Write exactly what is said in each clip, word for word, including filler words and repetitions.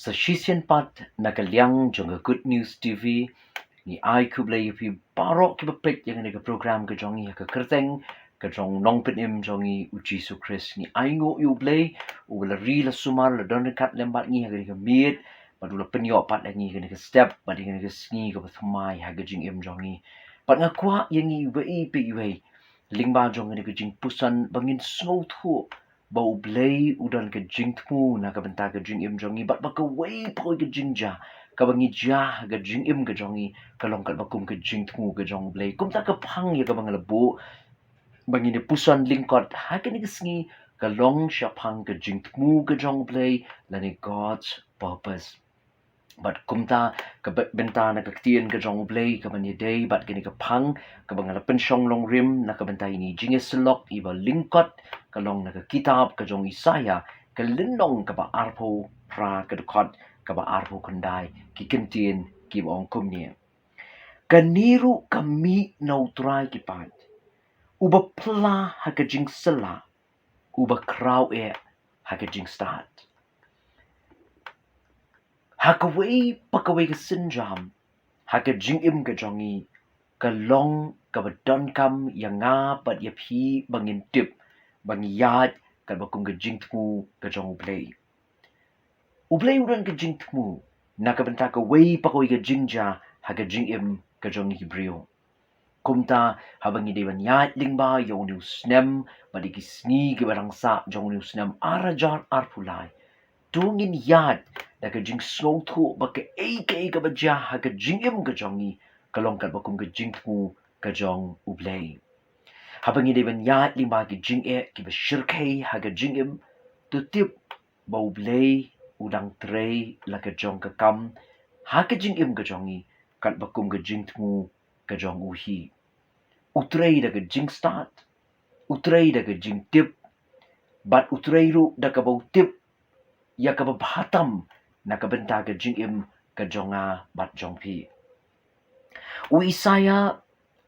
Sa shisien pat na ka liang jong ka Good News T V, ngi ai khublei ïa phi baroh kiba peit ïa kane ka program ka jong ngi ha ka kyrteng ka jong u Nongpynim jong ngi u Jisu Khrist. Ngi ainguh ïa U Blei uba la ri la sumar, la don ryngkat lem bad ngi ha kane ka miet, bad u la pynïoh pat ïa ngi ha kane ka step bad ïa kane ka sngi kaba thymmai ha ka jingim jong ngi. Bad nga kwah ïa ngi iwei pa iwei, lyngba jong kane ka jingpuson, ba ngin sngewthuh ba U Blei u don ka jingthmu na ka bynta ka jingim jong ngi, bad ba kawei pa kawei ka jingjia kaba ngi jia ha ka jingim ka jong ngi ka long katba kum ka jingthmu ka jong U Blei. Kumta ka phang ïa kaba nga la buh ba ngin ïa puson lyngkot ha kane ka sngi ka long shaphang ka jingthmu ka jong U Blei, lane God's purpose. Bad kumta ka ba-, bynta na ka ktien ka jong U Blei ka ban ïadei bad kane ka phang kaba nga la pynshong long rim na ka bynta ïa kane ka jingïasyllok iba lyngkot, ka long na ka kitab ka jong u Isaïah, ka lynnong kaba arphew phra, ka dkhot kaba arphew khyndai. Ki kyntien kiba ong kumne: Kane ruh ka mih na U Trai ki paid, uba pla ha ka jingsylla, uba khraw eh ha ka jingstad. Ha kawei pa kawei ka sienjam ha ka jingim ka jong ngi, ka long kaba donkam ïa nga bad ïa phi ba ngin tip, ba ngin ïaid katba kum ka jingthmu ka jong U Blei. U Blei u don ka jingthmu na ka bynta kawei pa kawei ka jingjia ha ka jingim ka jong ngi ki briew. Kumta, haba ngi dei ban ïaid lyngba ïa une u snem bad ïa ki sngi kiba dang sah jong une u snem ar hajar arphew lai, to ngin ïaid da ka jingsngewthuh ba kaei kaei kaba jia ha ka jingim ka jong ngi ka long katba kum ka jingthmu ka jong U Blei. Haba ngi dei ban ïaid lyngba ki jingeh kiba shyrkhei ha ka jingim, to tip ba U Blei u dang trei la ka jong ka kam ha ka jingim ka jong ngi, katba kum ka jingthmu ka jong u hi. U trei da ka jingstad, u trei da ka jingtip, bad u trei ruh da kaba u tip ïa kaba bha tam na ka bynta ka jingim ka jong nga bad jong phi. U Isaïah,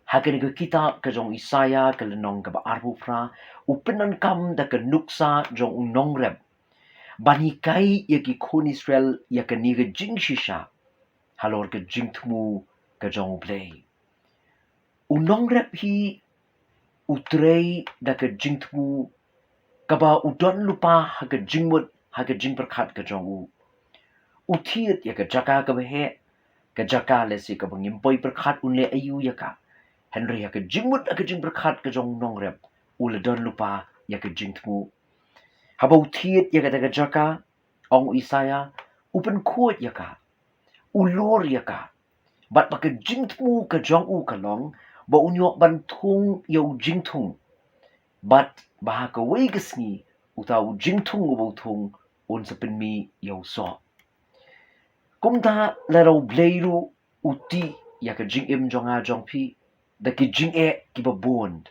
ha kane ka kitab ka jong u Isaïah ka lynnong kaba arphew phra, u pyndonkam da ka nuksa jong u nongrep ban hikai ïa ki khun Israel ïa kane ka jingshisha halor ka jingthmu ka jong U Blei. U nongrep hi u trei da ka jingthmu kaba u don lypa ha ka jingmut, ha ka jingpyrkhat ka jong u. U thied ïa ka jaka kaba heh, ka jaka lehse kaba ngim poi pyrkhat un leh aïu ïa ka. Hynrei ha ka jingmut, ha ka jingpyrkhat ka jong u nongrep, u la don lypa ïa ka jingthmu. Haba u thied ïa kata ka jaka, ong u Isaïah, u pynkhuid ïa ka, u lur ïa ka, bad ba ka jingthmu ka jong u ka long ba un ïoh ban thung ïa u jingthung, bad ba ha kawei ka sngi uta u jingthung uba u thung un sa pynmih ïa u soh. Kumta lada U Blei ruh u tih ïa ka jingim jong nga jong phi da ki jingeh kiba bun,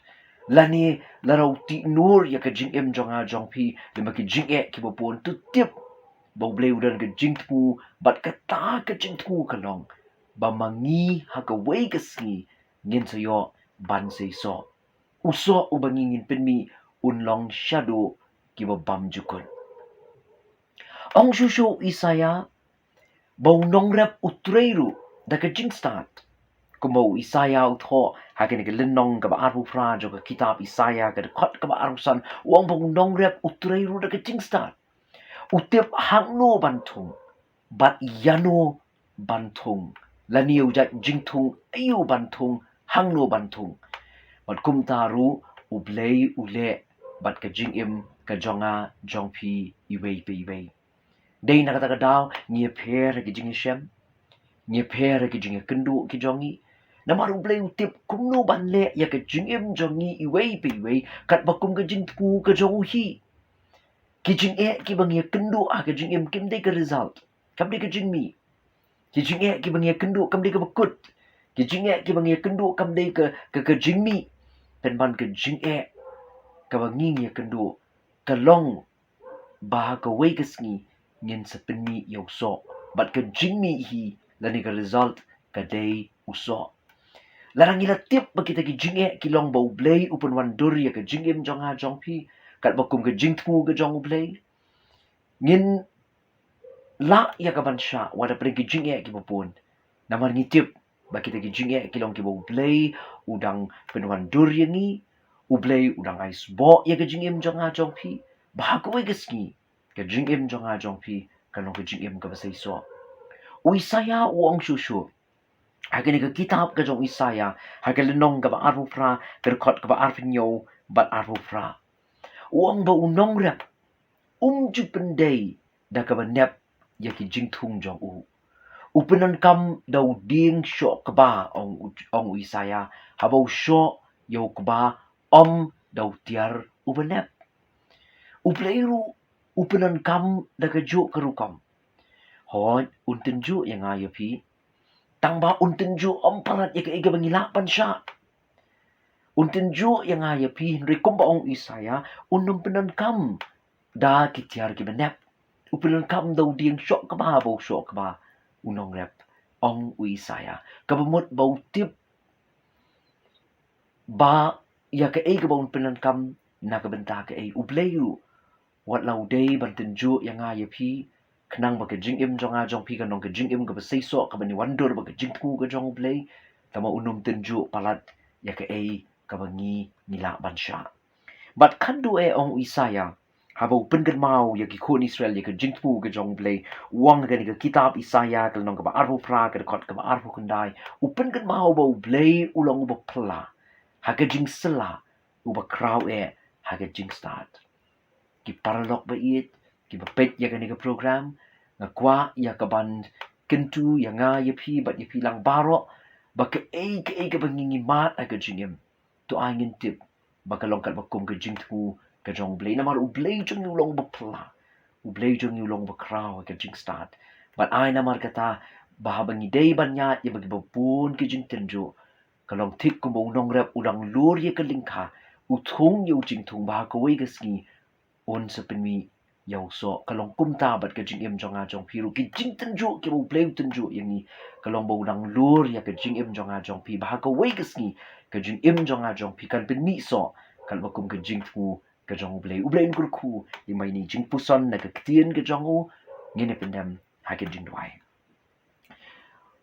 lane lada u tih nur ïa ka jingim jong nga jong phi lyngba ki jingeh kiba bun, to tip ba U Blei u don ka jingthmu, bad kata ka jingthmu ka long ba ma ngi ha kawei ka sngi ngin sa ïoh ban sei soh. U soh uba ngi ngin pynmih un long shaduh kiba bymjukut. Ong shuh shuh u Isaïah ba u nongrep u trei ruh da ka jingstad. Kumba u Isaïah u thoh ha kane ka lynnong kaba arphew phra jong ka kitab Isaïah, ka dkhot kaba arphew san, u ong ba u nongrep u trei ruh da ka jingstad. U tip hangno ban thung bad ïano ban thung, lane u jait jingthung aïu ban thung, hangno ban thung. Bad kumta ruh U Blei u leh bad ka jingim ka jong nga jong phi iwei pa iwei. Dei na kata ka daw ngi ïapher ha ki jingïashem, ngi ïapher ha ki jingïakynduh ki jong ngi. Namar U Blei u tip kumno ban leh ïa ka jingim jong ngi iwei pa iwei katba kum ka jingthmu ka jong u hi. Ki jingeh kiba ngi ïakynduh ha ka jingim kim dei ka result, kam dei ka jingmih. Ki jingeh kiba ngi ïakynduh kam dei kaba kut. Ki jingeh kiba ngi ïakynduh kam dei ka, ka, ka jingmih. Pynban ka jingeh kaba ngi ngi ïakynduh ka long ba ha kawei ka sngi ngin sa pynmih ïa u soh. Bad ka jingmih hi lane ka result ka dei u soh. Lada ngi la tip ba kita ki jingeh ki long ba U Blei u pynwandur ïa ka jingim jong nga jong phi katba kum ka jingthmu ka jong U Blei, ngin lah ïa ka ban shah wat la pdeng ki jingeh kiba bun. Namar ngi tip ba kita ki jingeh ki long kiba U Blei u dang pynwandur ïa ngi, U Blei u dang ai sboh ïa ka jingim jong nga jong phi, ba ha kawei ka sngi ka jingim jong nga jong phi kan long ka jingim kaba seisoh. U Isaïah u ong shuh shuh ha kane ka kitab ka jong u Isaïah, ha ka lynnong kaba arphew phra, ka dkhot kaba arphew hynñiew bad arphew phra, u ong ba u nongrep um ju pyndei da kaba nep ïa ki jingthung jong u. U pyndonkam da u dieng shoh kba, ong u, ong u Isaïah, haba u shoh ïa u kba, ym da u tiar uba nep. U Blei ruh u pyndonkam da kajuh ka rukom. Hooid, un tynjuh ïa nga ïa phi, tangba un tynjuh ym palat ïa kaei kaba ngi lah ban shah. Un tynjuh ïa nga ïa phi, hynrei kumba ong u Isaïah, un ym pyndonkam da ki tiar kiba nep. U pyndonkam da u dieng shoh kba, ba u shoh kba u nongrep, ong u Isaïah. Kaba mut ba u tip ba ïa kaei kaba un pyndonkam na ka bynta kaei. U Blei ruh wat la u dei ban tynjuh ïa nga ïa phi, khnang ba ka jingim jong nga jong phi kan long ka jingim kaba seisoh, kaba ngi wandur bad ka jingthmu ka jong U Blei. Tangba un ym tynjuh palat ïa kaei kaba ngi, ngi lah ban shah. Bad khadduh eh, ong u Isaïah, haba u pynkynmaw ïa ki khun Israel ïa ka jingthmu ka jong U Blei, u ong ha kane ka kitab Isaïah ka lynnong kaba arphew phra, ka dkhot kaba arphew khyndai, u pynkynmaw ba U Blei u long uba phylla ha ka jingsylla, uba khraw eh ha ka jingstad. Ki paralok ba ïeit kiba peit ïa kane ka program, nga kwah ïa ka ban kyntu ïa nga ïa phi bad ïa phi lang baroh, ba kaei kaei kaba ngi, ngi mad ha ka jingim, to ai ngin tip ba ka long katba kum ka jingthmu ka jong U Blei. Namar U Blei jong ngi u long uba phylla, U Blei jong ngi u long uba khraw ha ka jingstad. Bad ai namar kata ba haba ngi dei ban ïaid ïa ba kiba bun ki jingtynjuh, ka long thik kumba u nongrep u dang lur ïa ka lyngkha, u thung ïa u jingthung, ba ha kawei ka sngi un sa pynmih ïa u soh. Ka long kumta bad ka jingim jong nga jong phi ruh. Ki jingtynjuh kiba U Blei u tynjuh ïa ngi, ka long ba u dang lur ïa ka jingim jong nga jong phi, ba ha kawei ka sngi ka jingim jong nga jong phi kan pynmih soh katba kum ka jingthmu ka jong U Blei. U Blei un kyrkhu ïa ma ine i jingpuson na ka ktien ka jong u. Ngin ïa pyndem ha ka jingduwai.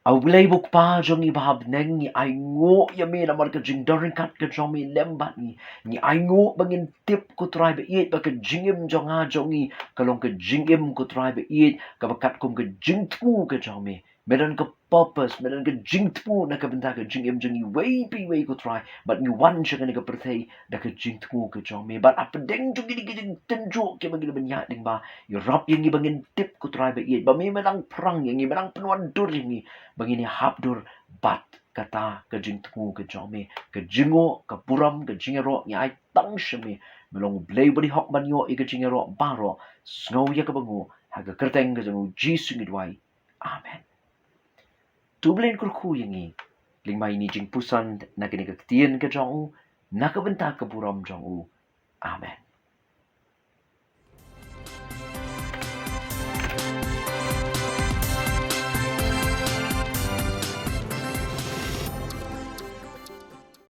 A U Blei U Kpa jong ngi ba ha bneng, ngi ainguh ïa me namar ka jingdon ryngkat ka jong me lem bad ngi. Ngi ainguh ba ngin tip, ko Trai ba ïeit, ba ka jingim jong nga jong ngi ka long ka jingim, ko Trai ba ïeit, kaba katkum ka jingthmu ka jong me. Me don ka purpose, me don ka jingthmu na ka bynta ka jingim jong ngi iwei pa iwei, ko Trai. Bad ngi wan sha kane ka pyrthei da ka jingthmu ka jong me. Bad hapdeng jong kine ki jingtynjuh kiba ngi la ban ïaid lyngba, ïarap ïa ngi ba ngin tip, ko Trai ba ïeit, ba me, me dang pyrshang ïa ngi, me dang pynwandur ïa ngi ba ngin ïahap dur bad kata ka jingthmu ka jong me. Ka jingnguh, ka burom, ka jingïaroh ngi ai tang sha me. Me long U Blei uba dei hok ban ïoh ïa ka jingïaroh baroh. Sngew ïa kaba nguh, ha ka kyrteng ka jong U Jisu ngi duwai. Amen. To U Blei un kyrkhu ïa ngi lyngba ine i jingpuson na kane ka ktien ka jong u, na ka bynta ka burom jong u. Amen.